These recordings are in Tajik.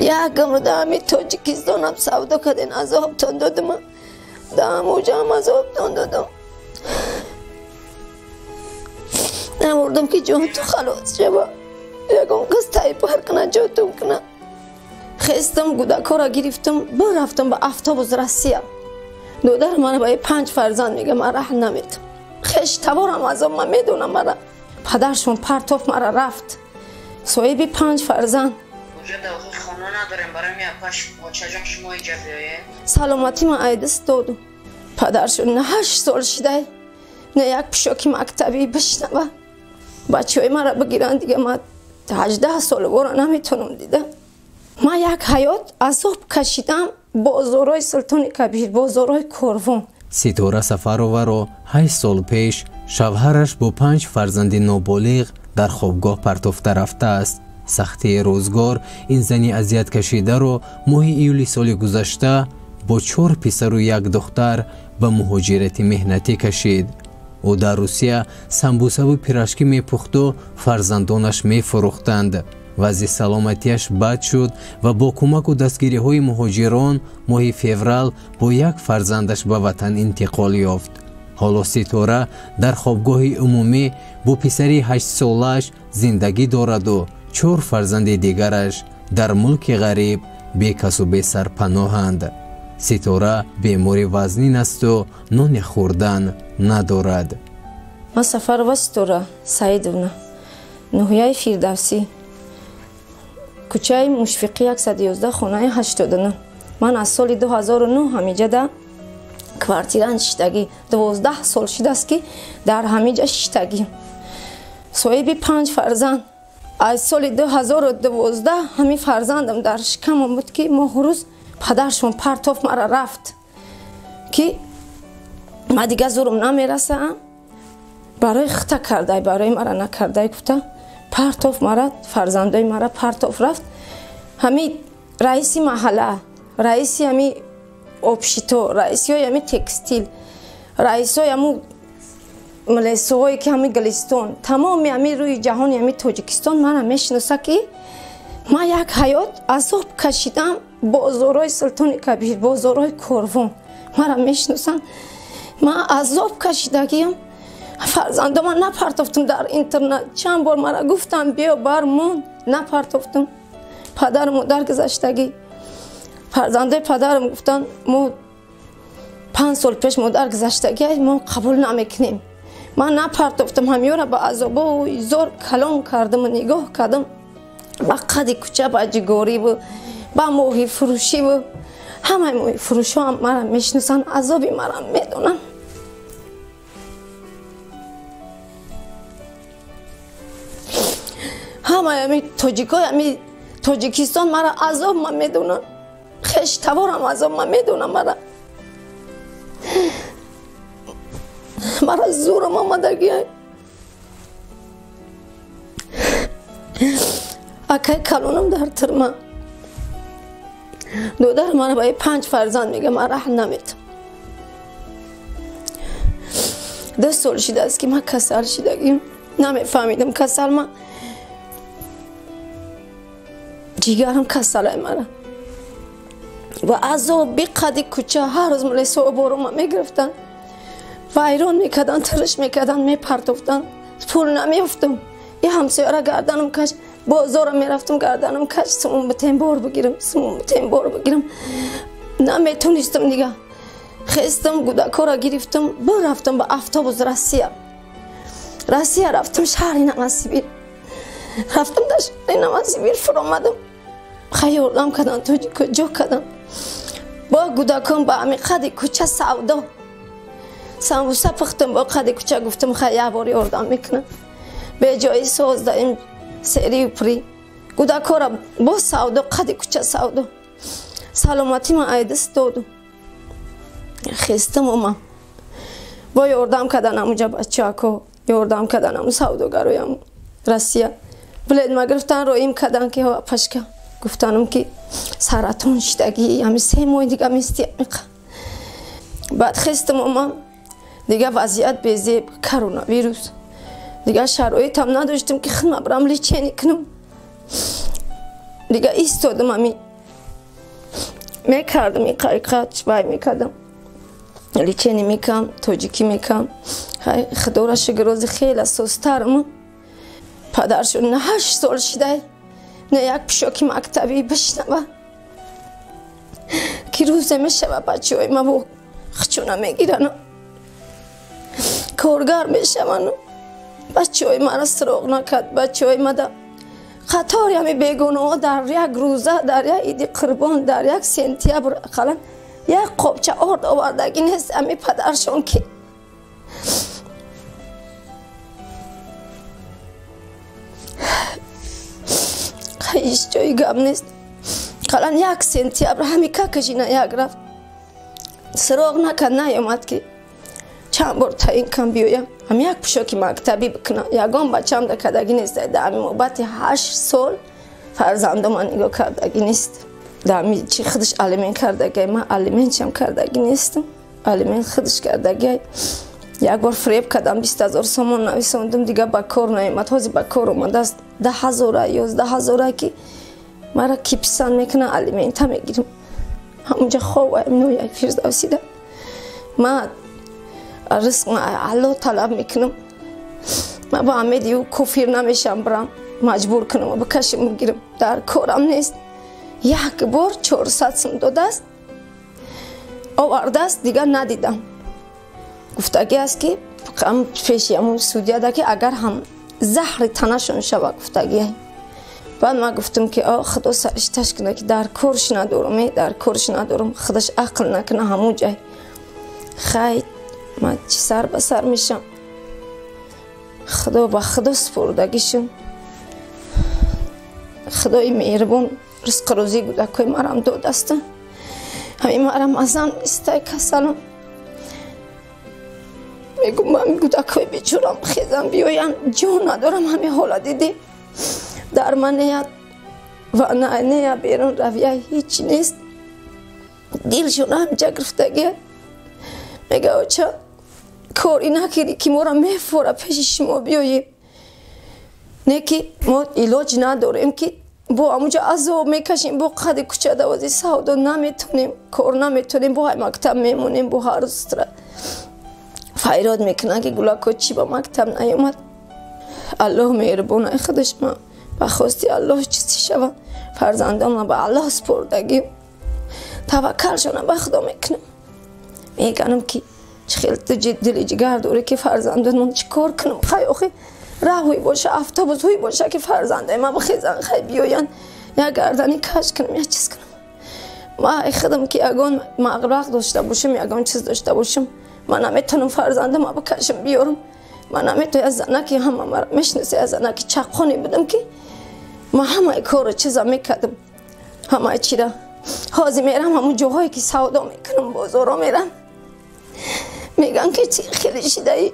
Як умр ами Тоҷикистонам савдо карден, азобтон додам. Даамуҷам азобтон додам. Намурдам ки ҷон ту халос шава. Ягон кас тайпар кна, ҷотум кна. Хестам, гудакора гирифтам, рафтам ба автобус Россия. Додар мана ба 5 фарзанд мега, ман раҳ наметам. Хеш таворам азоб ман медонам мара. Падаршон партоф мара рафт. Соҳиби 5 фарзанд. Саломатӣ ман айдист додум. Падаршон на 8 сол шидай, на як пӯшоки мактабӣ бишнава. Бачаҳои мара бигиранд, дига ман 18 солвора наметонам дида. Ман як ҳаёт азоб кашидам бозорҳои Султони Кабир, бозорҳои Корвон. Ситора Сафарованро 8 сол пеш шавҳараш бо 5 фарзанди ноболиғ дар хобгоҳ партофта рафтааст. Сахтии рӯзгор ин зани азияткашидаро моҳи июли соли гузашта бо 4 писару 1 духтар ба муҳоҷирати меҳнатӣ кашид. Ӯ дар Русия самбусаву пирашкӣ мепухту фарзандонаш мефурӯхтанд. Вазъи саломатиаш бад шуд ва бо кӯмаку дастгириҳои муҳоҷирон моҳи феврал бо як фарзандаш ба ватан интиқол ёфт. Ҳоло Ситора дар хобгоҳи умумӣ бо писари 8-солааш зиндагӣ дораду 4 фарзанди дигараш дар мулки ғариб бекасу бесарпаноҳанд. Ситора бемори вазнин асту нони хӯрдан надорад. Ман Сафарова Ситора Саидовна, ноҳияи Фирдавсӣ, кӯчаи Мушфиқӣ 111, хонаи 89. Ман аз соли 2009 ҳамиҷа квартира шиштагӣ. 12 сол шудааст ки дар ҳамиҷа шиштагӣ. Соҳиби 5 фарзанд. Аз соли 2012 ҳамин фарзандам дар шикамам буд ки моҳрӯз падаршон партоф мара рафт, ки ма дига зурум намерасам, барои хита кардай, барои мара накардай гуфта партоф мара, фарзандои мара партоф рафт. Ҳами раиси маҳалла, раиси ҳами обшито, раисиҳои ҳами текстил, раисҳои ҳаму млесоҳое ки ҳами Гулистон, тамоми ҳами рӯи ҷаҳони ҳами Тоҷикистон мара мешиноса ки ман як ҳаёт азоб кашидам бозорҳои Султони Кабир, бозорҳои Корвон мара мешиносанд. Ман азоб кашидагиам. Фарзандо ман напартофтам дар интернет. Чанд бор мара гуфтам биё бар мон, напартофтам. Падару модар гузаштагӣ. Фарзандои падарам гуфтанд мо 5 сол пеш модар гузаштагӣ, мо қабул намекунем. Ман напартофтам, ҳамёра ба азобои зор калон кардам, нигоҳ кардам. Ба қади кӯча, ба ҷигориву ба моҳифурӯшиву ҳамаи моҳифурӯшҳоам мара мешиносанд, азоби мара медонанд. Ҳамаи ами тоҷикои ами Тоҷикистон мара азоб ма медонанд. Хештаворам азоб ма медонам мара. Мара зурам омадагӣ. Акай калонам дар тирма. Додар мара ба 5 фарзанд мега, ман раҳ наметам. 2 сол шудааст ки ман касал шудагим. Намефаҳмидам касал ман. Ҷигарам касалай мара. Ва азоб биқади кӯча ҳар рӯз млесо борума мегирифтанд. Вайрон мекарданд, тириш мекарданд, мепартофтанд. Пул намеёфтам. Я ҳамсояра гарданам каш, бозора мерафтам, гарданам каш, сумон битем бор бигирам, сумон битем бор бигирам. Наметонистам дига. Хестам, гудакора гирифтам, рафтам ба автобус Россия. Россия рафтам, шаҳри Новосибир. Рафтам дар шаҳри Новосибир фуромадам. Хай ёрдам карданд, тоҷико ҷо кардам. Бо гудакон ба ҳами қади кӯча савдо. Самбуса пухтам, бо қади кӯча гуфтам хай як бор ёрдам мекунам. Беҷои соз даим серию при. Гудакора бо савдо, қади кӯча савдо. Саломатӣ ман айдист додум. Хестам омам. Бо ёрдам кардан амуҷа бачако, ёрдам кардан аму савдогароям Россия. Билет ма гирифтан, роим кардан ки ҳо пашка. Гуфтанам ки саратон шидагӣ, ҳами 3 моҳи дига мести амиқа. Баъд хестам омам. Дига вазъият безеб, коронавирус. Дига шароитам надоштам ки хидма барам лечение кунам. Дига истодам ами Мекардам иқат вай мекардам. Лечение мекам, тоҷикӣ мекам. Худоро шукр, рӯзи хеле сустарм. Падаршон 8 сол шидай. На як пӯшоки мактабӣ бишнава. Ки рӯзе мешава бачаҳои ма бо хучуна мегиранд. Коргар мешаванд. Бачаҳои маро суроғ накард. Бачаҳои мада қатори ҳами бегонаҳо дар як рӯза, дар як иди қурбон, дар як сентябр ақаллан як қобча орд овардагӣ нест ҳами падаршон ки. Ҳеҷ ҷои гап нест. Ақаллан як сентябр ҳами какашина як рафт. Суроғ накард, наёмад ки чанд бор таъин кам биёям. Ҳам як пӯшоки мактабӣ бикунам. Ягон бачаам да кардагӣ нест. Дар ҳами муддати 8 сол фарзандома нигоҳ кардагӣ нест. Дар ҳами чи худаш алимент кардагӣ, ман алиментшам кардагӣ нестам. Алимент худаш кардагӣ. Як бор фиреб кардам, 20 000 сомон нависондум, дигар ба кор наомад. Ҳозир ба кор омадааст 10 000 11 000 ки мара ки писанд мекунад, алимента мегирам. Ҳамунҷа хобам нояи Фирдавсида. Ман ризқ Аллоҳ талаб мекунам. Ман ба умеди ӯ кофир намешам, бирам маҷбур кунам, бикашам, бигирам. Дар корам нест. Як бор 400 сум додааст, овардааст, дигар надидам. Гуфтагӣ аст ки пеши ҳамун судьяда ки агар ҳам заҳри танашон шава, гуфтагӣ. Баъд ман гуфтам ки Худо саришташ кунад ки дар корш надорам, дар корш надорам, худаш ақл накунад ҳамун ҷай. Хай ман чӣ сар ба сар мешам. Худо ба Худо супурдагишам. Худои меҳрибон ризқу рӯзии кӯдакҳои марам додааст. Ҳамин марам азам нистай касалам. Мегӯм ба ҳамин кӯдакҳои бечорам хезам биёянд, ҷон надорам ҳамин ҳола дидӣ. Дар ман нея ва нея берун равия ҳеҷ нест. Дилшон ҳамҷа гирифтагия. Мега оча кори накардӣ ки моро мефора пеши шумо биёем. Не ки мо илоҷ надорем ки бо ҳамунҷа азоб мекашем, бо қади кӯча давози савдо наметонем, кор наметонем, бо ҳай мактаб мемонем, бо ҳар рӯз файрод мекунанд ки гулако чӣ ба мактаб наёмад. Аллоҳ меҳрибон ай худаш, ман ба хости Аллоҳ чизе шава. Фарзандонам ба Аллоҳ супурдагӣ, таваккалшонам ба Худо мекунам. Меганам ки чӣ хел ту дили ҷигар дорӣ ки фарзандонмон чӣ кор кунам? Хай охи раҳ ҳуй боша, автобус ҳуй боша ки фарзандаи ман бихезанд, хай биёянд, як гардани каш кунам, як чиз кунам. Ман ай худам ки ягон мағлақ дошта бошам, ягон чиз дошта бошам, ман наметавонам фарзандама бикашам биёрам. Ман наметавонам, аз занаки ҳама маро мешиноси, аз занаки чаққоне будам ки ман ҳамаи корро чиза мекардам, ҳамаи чира. Ҳозир мерам ҳамун ҷоҳое ки савдо мекунам, бозоро мерам, мегӯянд ки чӣ хеле шидаӣ.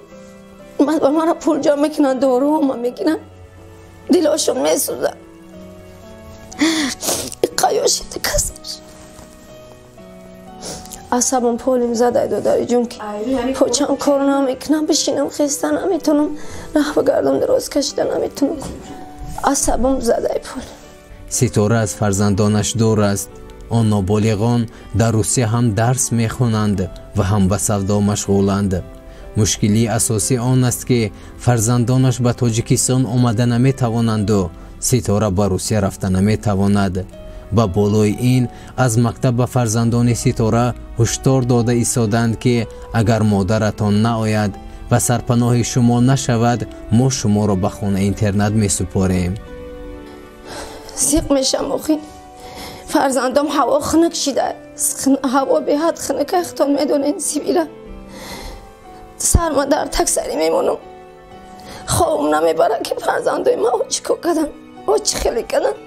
Ба маро пул ҷамъ мекунанд, доруҳома мегиранд, дилошон месӯзад. Қаёшида касаш. Асабам полим задай додариҷон ки почам кор намекунам, бишинам хеста наметонам, раҳ бигардам дароз кашида наметонам. Асабам задай пол. Ситора аз фарзандонаш дур аст. Он ноболиғон дар Русия ҳам дарс мехонанд ва ҳам ба савдо машғуланд. Мушкилии асосӣ он аст ки фарзандонаш ба Тоҷикистон омада наметавонанду Ситора ба Русия рафта наметавонад. Ба болои ин аз мактаб ба фарзандони Ситора ҳушдор дода истоданд ки агар модаратон наояд ва сарпаноҳи шумо нашавад, мо шуморо ба хона интернат месупорем. Сиқ мешам охи. Фарзандом ҳаво хунук шида, ҳаво беҳад хунука, худтон медонед Сибира. Сарма дар таксарӣ мемонам. Хобам намебарад ки фарзандои ман чӣ кор карданд, чӣ хеле карданд.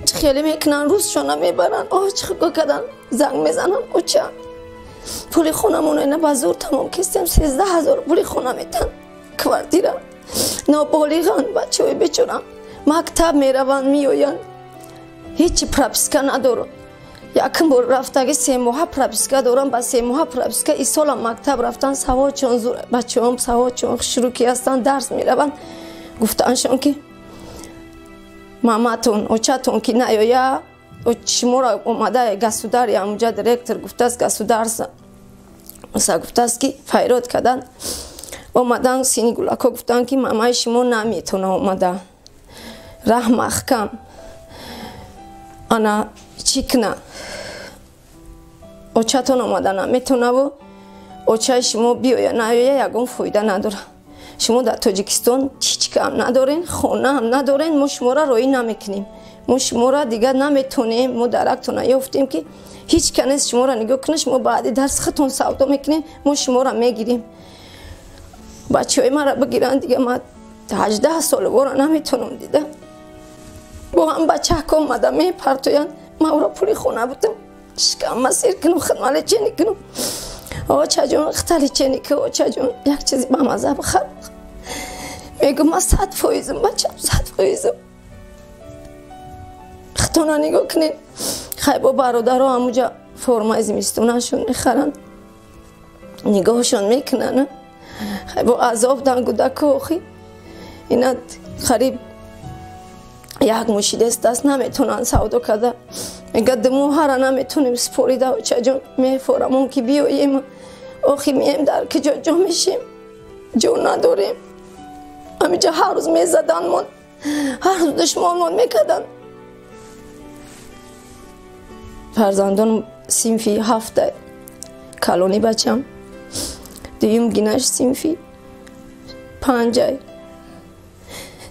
Чӣ хеле мекунанд, рӯзшона мебаранд, чӣ кор карданд, занг мезананд, оча пули хонамон ина ба зур тамом кистем, 13 000 пули хона метан, квартира. Ноболиғанд бачаҳои бечора, мактаб мераванд, меоянд, ҳеҷ прописка надоранд. Якум бор рафтаги 3 моҳа прописка дорам, ба 3 моҳа прописка исолам мактаб рафтан, саводчон зур, бачаҳом саводчон хушрӯ ки ҳастанд, дарс мераванд. Гуфтаншон ки Маматон, очатон ки наёя, шуморо омада государь, амуҷа директор гуфтааст, государство гуфтааст ки файрод кардан. Омадан сини гулако гуфтанд ки мамаи шумо наметона омада. Раҳ маҳкам. Ана чӣ кна? Очатон омада наметонаву очаи шумо биёя наёя ягон фоида надорад. Шумо дар Тоҷикистон ҳеҷ кам надорен, хонаам надорен, мо шуморо роӣ намекунем. Мо шуморо дигар наметонем, мо дарактона ёфтем ки ҳеҷ ка нест шуморо нигоҳ кунад, шумо баъди дарс худтон савдо мекунем, мо шуморо мегирем. Бачаҳои маро бигиранд, дига ман 18 солвора наметонам дида. Бо ҳам бачаҳко омада мепартоянд, ман ӯро пули хона будам. Шикамма сер кунам, хидма лечение кунам. Очаҷон, хита лечение ку, очаҷон, як чизи бамаза бихар. Мегӯм ман 100%-м, бачам 100%-м. Хитона нигоҳ кунед. Хай бо бародаро ҳамуҷа формаи зимистонашон мехаранд, нигоҳшон мекунанд. Хай бо азоб дан гудаку охи. Ина қариб як мушидест даст наметонанд савдо карда. Мега димоҳара наметонем спорида, очаҷон, мефорамон ки биёем. Охи мием дар киҷо ҷо мешем? Ҷо надорем. Ҳамиҷа ҳар рӯз мезаданмон, ҳар рӯз душмонмон мекарданд. Фарзандонам синфи 7, калони бачам, дуюм гинаш синфи 5,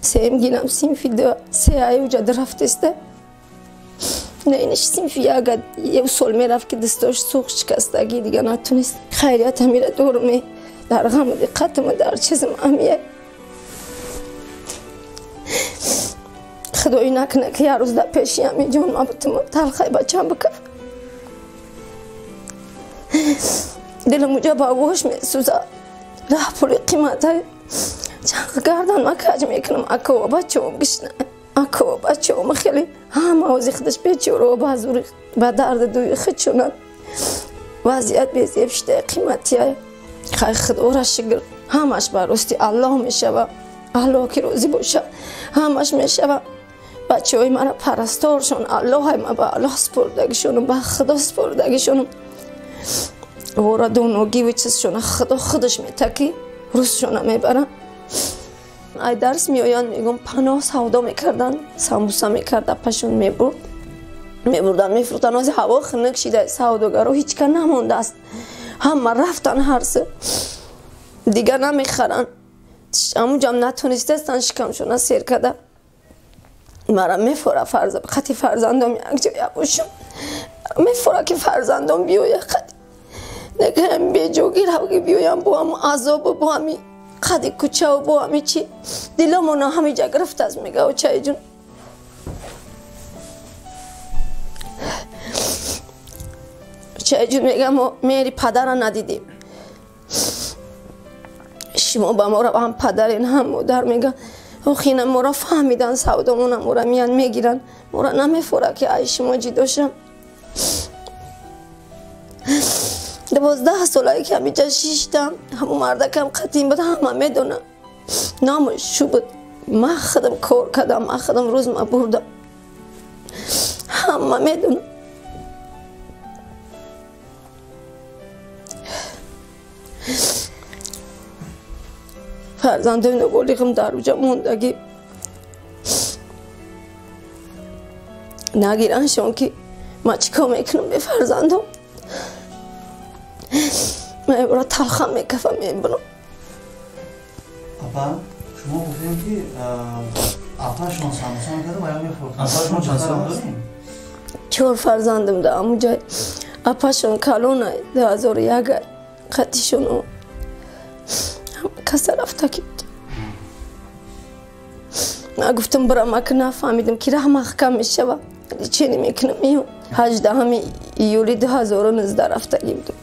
сеюм гинам синфи 2, сеай уҷа рафтеста. Неш синфи 1, як сол мерафт ки дастош сӯхт шикастагӣ, дига натунист. Хайрият ҳамира дорме, дар ғаму диққатама, дар чизм ҳамия. Худои накунад ки як рӯз дар пеши ҳами ҷон ма бутум талхаи бачам бикаф. Дилам уҷа ба гӯш месӯзад. Раҳ пули қиматай. Чанқ гардан ма каҷ мекунам, ако бачаом гишна. Ако бачаом хеле ҳама ози худаш бечора ба зури ба дарди дуи худ шунад. Вазъият безеб шуда қиматия. Хай худора шукр, ҳамаш ба рости Аллоҳ мешава. Аллоҳ ки розӣ бошад, ҳамаш мешава. Бачаҳои мара парасторшон Аллоҳ, ма ба Аллоҳ супурдагишонам, ба Худо супурдагишонам. Вора доногиву чизшона Худо худаш метаки, рӯзшона мебарам. Ай дарс меоянд, мегӯм паноҳ савдо мекарданд, самбуса мекарда, пашон мебурд. Мебурданд, мефурӯхтанд. Ози ҳаво хунук шида, савдогаро ҳеҷ ка намондааст. Ҳама рафтан ҳарсу. Дигар намехаранд. Ҳамунҷам натонистастанд шикамшона сер карда. Мара мефора қати фарзандом якҷоя бошам. Мефора ки фарзандом биёя қати. Негаям беҷогӣ равги биёям бо ҳам азобу бо ҳами қади кӯчаву бо ҳами чи. Диломона ҳамиҷа гирифтааст, мега очаиҷон. Очаиҷон мега мо меҳри падара надидем. Шумо ба моро ҳам падарен ҳам модар, мега. Охина моро фаҳмидан, савдомона моро миян мегиранд. Моро намефора ки ай шумо ҷидо шам. 12 солае ки ҳамиҷа шиштам, ҳамун мардакам қатин буд, ҳама медонам. Номаш шу буд. Ман худам кор кардам, ман худам рӯз ма бурдам. Ҳама медонам. Фарзандои ноболиғам дар уҷа мондагӣ. Нагираншон ки ман чӣ кор мекунам бе фарзандом. Ман ибора талхам мекафам, мебурам. Апа, шумо гуфтем ки апашон самбуса мекарда ва ё мефурӯхтанд. Апашон чанд сол дорем? 4 фарзандам дар ҳамуҷа. Апашон калона 2001 қатишон каса рафта ки буд. Ман гуфтам бирам, ака нафаҳмидам ки раҳ маҳкам мешава. Лечение мекунам, меём. 18 июли 2019 рафтагӣ будам.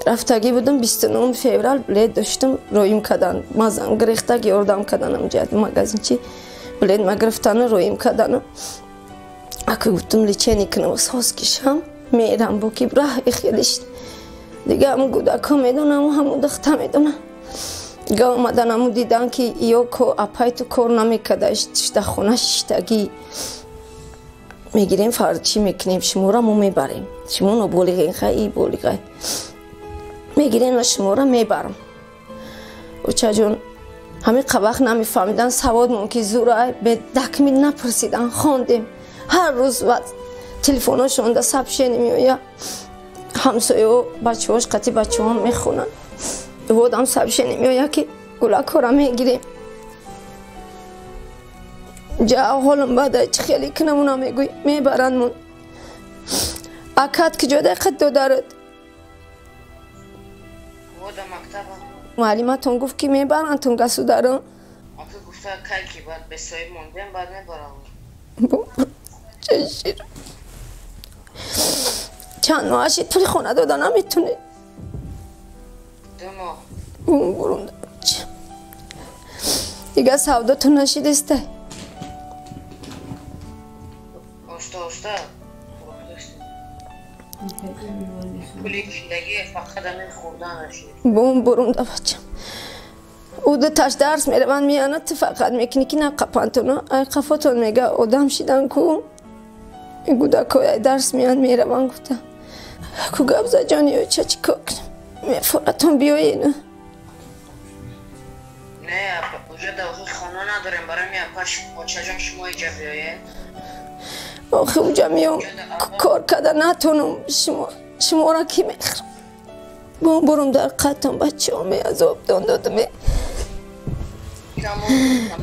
Рафтагӣ будам, 29 феврал билет доштам, роим карданд. Мазам гирифтаг, ёрдам карданд ҳамҷа магазинчи. Билет ма гирифтану роим кардану. Ака гуфтам лечение кунам, соз кишам, мерам бо ки раҳ ихелиш. Дига ҳамун гӯдакҳо медонам, ҳамун духта медонам. Га омадан аму дидан ки ё апай ту кор намекарда, дар хона шиштагӣ. Мегирем фард чӣ мекунем, шуморо мо мебарем. Шумо ноболиғен, хай и болиғай. Мегирем ва шуморо мебарам. Очаҷон, ҳамин қабақ намефаҳмидан, саводмон ки зурай, бе дакмил напурсидан, хондем. Ҳар рӯз ва телефоношонда сообщение меояд. Ҳамсояҳо бачаҳош қати бачаҳо мехонанд. Водам сообщение меояд ки гулакҳоро мегирем. Ҷа ҳолам бада чӣ хеле кунам, намегӯй, мебарандмон. Акат куҷо дақат додарат? Муаллиматон гуфт ки мебарандтон гасударон. Чанд моҳ шид пули хона дода наметунед? Дига савдотон нашидестай? Бум бурумда бачам. Ӯ дуташ дарс мераванд, меяна, ту фақат мекунӣ ки нақапантона. Ай қафотон мега одам шидан ку. Гудакҳои ай дарс меянд мераванд гуфта. Ку гапзаҷон ё ча чӣ кор кунам? Мефоратон биёен. Не, уҷа дар хона надорем, барои меапаш очаҷон шумо иҷа биёед. Охи уҷа меом кор карда натонам, шуморо ки мехӯрам? Бом бурум дар қаттон бачаҳо меазобтон додаме.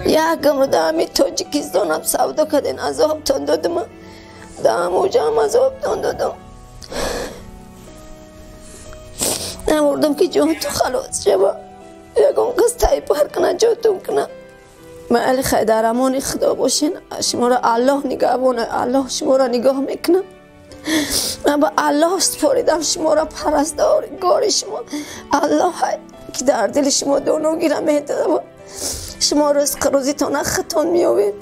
Як умр дар ҳамин Тоҷикистонам савдо карден, азобтон додам. Дар ҳамуҷаам азобтон додам. Намурдам ки ҷонту халос шава. Ягон кас тайпар кунад, ҷотун кунад. Майли хай, дар амони Худо бошен. Шуморо Аллоҳ нигаҳбон, Аллоҳ шуморо нигоҳ мекунад. Ман ба Аллоҳ супоридам шуморо, парастгори шумо. Аллоҳ ки дар дили шумо доногира медодад. Шумо ризқу рӯзитона худтон меёбед.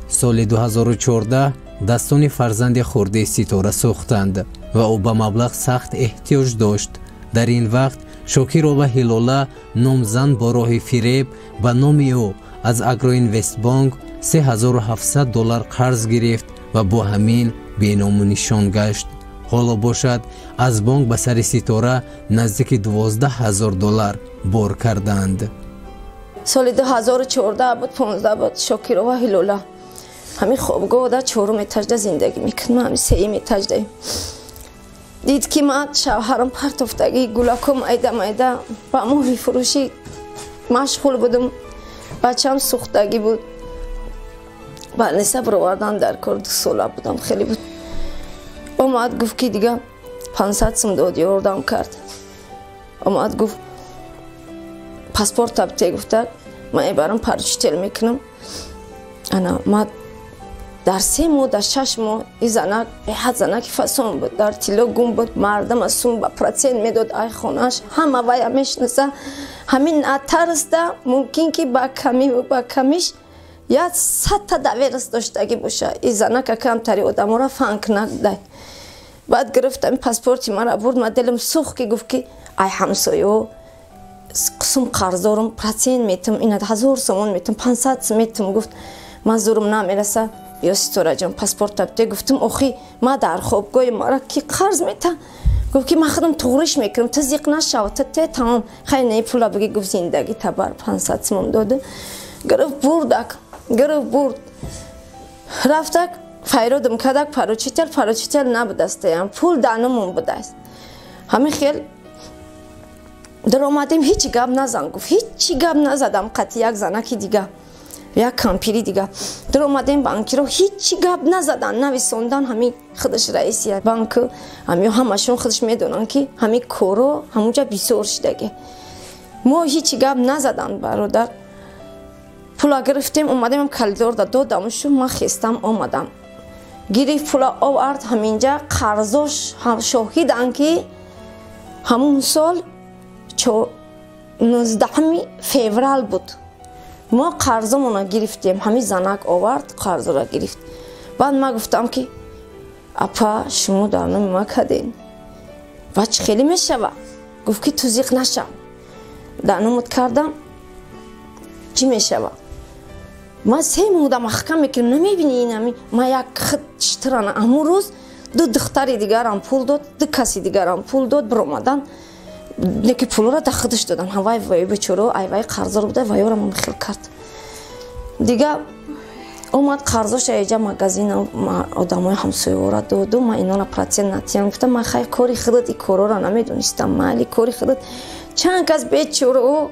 Соли 2014 дастони фарзанди хурди Ситора сӯхтанд ва ӯ ба маблағ сахт эҳтиёҷ дошт. Дар ин вақт Шокирова Ҳилола номзан бо роҳи фиреб ба номи ӯ аз Агроинвестбонк 3700 доллар қарз гирифт ва бо ҳамин беному нишон гашт. Ҳоло бошад аз бонк ба сари Ситора наздики 12 000 доллар бор карданд. Соли 2014 буд, 15 буд, Шокирова Ҳилола ҳамин хобгоҳ дар чорум этажда зиндагӣ мекунад, ман ҳамин сеюм этаждаем. Дид ки ман шавҳарам партофтагӣ, гулакҳо майда майда, ба моҳифурӯшӣ машғул будам, бачаам сӯхтагӣ буд. Балниса баровардан дар кор, 2 сола будам, хеле буд. Омад гуфт ки дига 500 сум дод, ёрдам кард. Омад гуфт паспорта бите, гуфта ман мебарам поручитель мекунам. Ана ман дар 3 моҳ, дар 6 моҳ ин занак беҳад занаки фасон буд, дар тилло гум буд, мардам аз сум ба процент медод, ай хонааш ҳама вая мешинаса. Ҳамин натарсда мумкин ки ба камиву ба камиш як 100 та доверенность доштагӣ боша. Ин занака камтари одаморо фанк надай. Баъд гирифт ҳамин паспорти мара бурд, ман дилам сӯхт ки гуфт ки ай ҳамсоё сум қарздорум, процент метам, ина 1000 сомон метам, 500 сум метам, гуфт ман зурум намераса. Ё Ситораҷон паспорта бите, гуфтам охи ман дар хобгоҳи мара ки қарз мета? Гуфт ки ман худам туғриш мекунам, ту зиқ нашав, ту те тамом, хай не пула биги, гуфт зиндагӣ табар 500 сумом дода. Гирифт бурдак, гирифт бурд. Рафтак файродам кардак, поручитель набудастаям, пул данумон будааст. Ҳамин хел даромадем, ҳеҷ гап назан, гуфт ҳеҷ гап назадам, қати як занаки дига, як кампири дига. Даромадем банкиро, ҳеҷ гап назадан, нависондан, ҳамин худаш раиси банк, ҳамин ҳамашон худаш медонанд ки ҳамин коро ҳамунҷа бисёр шидаги. Мо ҳеҷ гап назадан, бародар. Пула гирифтем, омадем калидорда додамшу, ман хестам омадам. Гирифт пула овард ҳаминҷа, қарзош шоҳидан ки ҳамун сол 19 феврал буд. Мо қарзомона гирифтем, ҳамин занак овард, қарзора гирифт. Баъд ман гуфтам ки апа шумо дар номи ма карден, ва чӣ хеле мешава? Гуфт ки ту зиқ нашав, дар номат кардам. Чӣ мешава? Ман се моҳда маҳкам мекунам, намебинӣ инами ман як хит читрана. Ҳамун рӯз ду духтари дигарам пул дод, ду каси дигарам пул дод, биромадан неки пулро да худаш додан. Ҳавай вай бечоро айвай қарздор буда, вайёрам ҳам хел кард. Дига омад қарзоша эҷа магазина одамои ҳамсояора доду, ман инора процент натиям. Гуфтам ман хай кори худат и корора намедонистам, майли кори худат. Чанд кас бечоро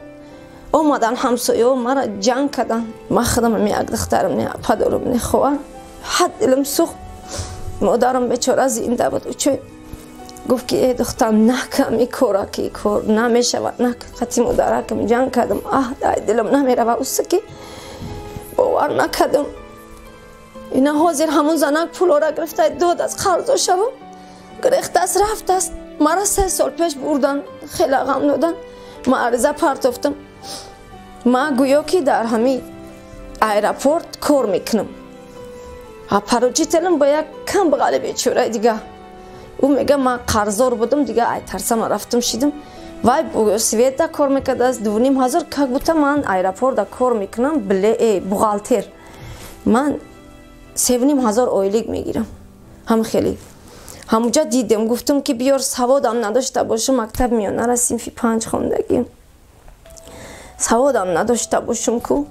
омадан ҳамсояо мара ҷанг кардан. Ман худам ами як духтарам не апа дорам не хоҳар. Ҳад дилам сӯхт. Модарам бечора зинда буд. Учой гуфт ки э духтарам накам и кора ки кор намешавад, нак. Қати модаракам ҷанг кардам. Аҳ, дай дилам намерава уса ки бовар накардам. Ина ҳозир ҳамун занак пулора гирифта дод аз қарзошаву гирехтааст, рафтааст. Мара 3 сол пеш бурдан, хеле ғам додан. Ман ариза партофтам. Ман гӯё ки дар ҳамин аэропорт кор мекунам. Поручителам ба як кам бағали бечораи дига. Ӯ мега ман қарздор будам, дига ай тарсама рафтам шидам. Вай света кор мекардааст, 2500 как будто ман аэропортда кор мекунам, бухгалтер. Ман 3500 ойлик мегирам. Ҳам хеле. Ҳамуҷа дидем, гуфтам ки биёр саводам надошта бошам, мактаб миёнара синфи 5 хондагим. Саводам надошта бошам ку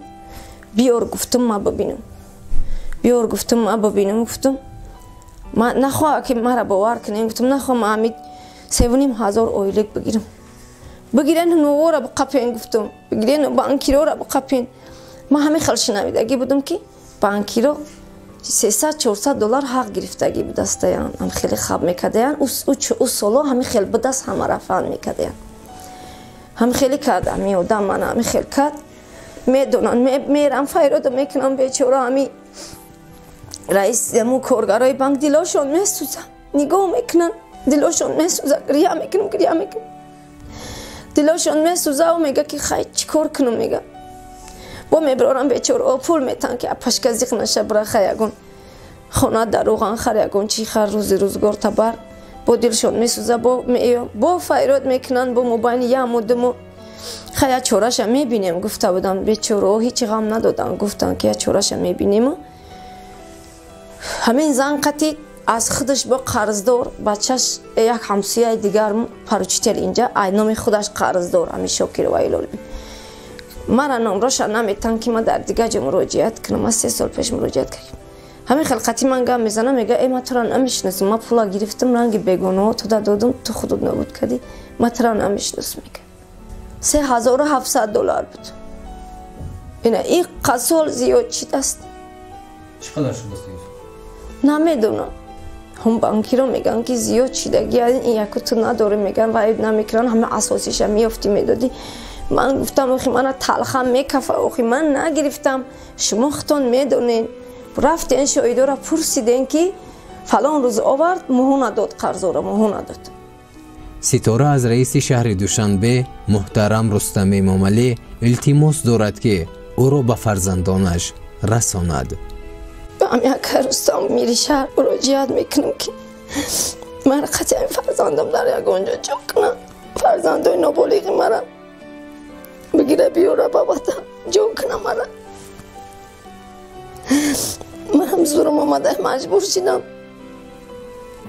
биёр гуфтам ма бибинам. Биёр гуфтам ма бибинам, гуфтам. Ма нахоҳа ки мара бовар кунем, гуфтам нахоҳам ма ҳамин 3500 ойлик бигирам. Бигирен нуора биқапен, гуфтам. Бигирен банкирора биқапен. Ма ҳамин хел шунавидагӣ будам ки банкиро 300-400 доллар ҳақ гирифтагӣ будастаян. Ҳам хеле хаб мекардаян. Ӯ соло ҳамин хел будаст, ҳама рафан мекардаян. Ҳам хеле кард, ҳамин одам мана ҳамин хел кард. Медонанд, мерам файрода мекунам бечора ҳамин раис аму коргарои банк дилошон месӯза. Нигоҳ мекунанд, дилошон месӯза, гиря мекунам, гиря мекунам. Дилошон месӯза, ӯ мега ки хай чӣ кор кунам, мега. Бо мебарорам бечора пул метан ки апашка зиқ наша бираха ягон хона даруған хар ягон чӣ хар рӯзи рӯзгор табар. Бо дилшон месӯза, бо меё, бо файрод мекунанд, бо мобайни яму думу. Хай я чораша мебинем, гуфта будам бечора ҳеҷ ғам надоданд, гуфтанд ки я чораша мебинем. Ҳамин зан қати аз худаш бо қарздор, бачаш як ҳамсояи дигар поручител инҷа ай номи худаш қарздор, ҳамин Шокирова Илолби. Мара номроша наметан ки ман дар дигар ҷо муроҷиат кунам. Ман 3 сол пеш муроҷиат кардам. Ҳамин хел қати ман гап мезанам, мега э ман тура намешиносам, ман пула гирифтам, ранги бегонаҳо туда додум, ту худут нобуд кардӣ, ман тура намешиносам, мега. 3700 доллар буд. Ина ин қасол зиёд чидаст. Чӣ қадар шудааст? Намедонам. Ҳам банкиро меган ки зиёд чидаги, ин яку ту надорӣ, меган ва айб намекунанд, ҳама асосиша меёфтӣ медодӣ. Ман гуфтам охи мана талхам мекафа, охи ман нагирифтам, шумо худтон медонед. Рафтен шоҳидора пурсиден ки фалон рӯз овард, муҳу надод, қарзора муҳу надод. Ситора аз раиси шаҳри Душанбе муҳтарам Рустам Эмомалӣ илтимос дорад ки ӯро ба фарзандонаш расонад. Ба ҳам як Рустам мири шаҳр муроҷиат мекунам ки мара қати ҳамин фарзандам дар ягон ҷо ҷо кунам. Фарзандои ноболиғи мара бигира биёра ба ватан ҷо кунам мара. Манам зурам омада маҷбур шидам.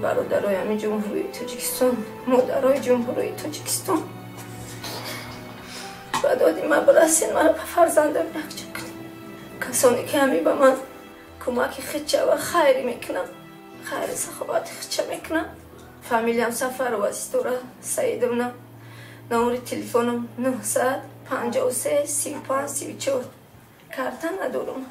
Бародарои ҳамин Ҷумҳурии Тоҷикистон, модарои Ҷумҳурии Тоҷикистон, ба доди ман бирасен, мара ба фарзандам якҷо кунед. Касоне ки ҳамин ба ман кӯмаки худча ва хайрӣ мекунанд, хайри саховати худча мекунанд. Фамилиям Сафарова Ситора Саидовна, номери телефонам 953 35 34. Карта надорам.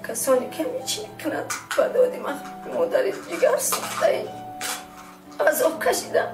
Касоне ки ҳамин чӣ мекунанд, ба доди ман модари ҷигар сӯхтаи азоб кашидам.